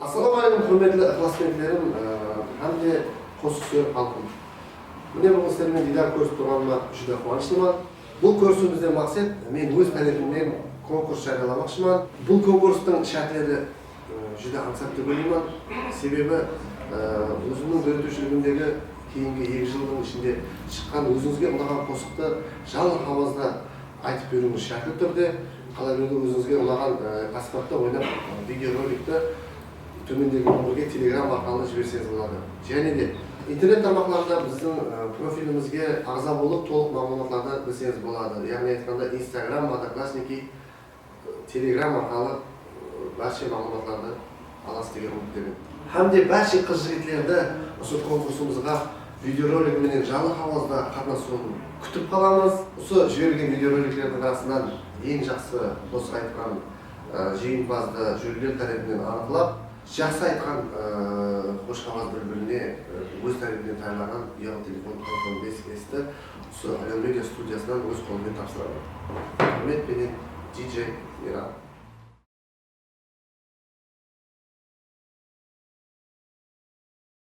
Ассалаумағалейкум, құрметті ықыласмендерім һәм де қосық сүйер халқым. Міне, бүгін сіздермен дидар көрісіп тұрғаныма жүдә қуаныштымын. Бұл көрісуімізден мақсат, мен өз тарапымнан конкурс жарияламақшымын. Бұл конкурстың шарттары жүдә аңсат деп ойлаймын. Себебі өзімнің dөрetiушілігімдегі кейінгі 2 жылдың ішінде шыққан өзіңізге ұнаған қосықты жанлы ауазда айтып беруіңіз шартты түрде, қала берді, өзіңізге ұнаған аспапта ойнап, видеороликті төмендегі нөмірге Телеграм арқылы жіберсеңіз болады. Және де интернет тармақларында біздің профилімізге ағза болып, толық мағлұматтарды білсеңіз болады. Яғни айтқанда, Инстаграм, Одноклассники, Телеграм арқылы барша мағлұматтарды аласыз деген үміттемін. Һәм де барша қыз жігіттерді осы конкурсымызға видеоролик менен жанлы ауазда қатынасуын күтіп қаламыз. Осы жіберілген видеороликтердің арасынан ең жақсы қосық айтқан жеңімпазды жюрилер тарапынан анықтап, жақсы айтқан хош ауаз бүлбүліне өз тарапынан тағайындаған ұялы телефон iPhone 5S-ті осы Ален Медиа студиясынан өз қолыммен тапсырамын. Құрметпенен, диджей Мейрам.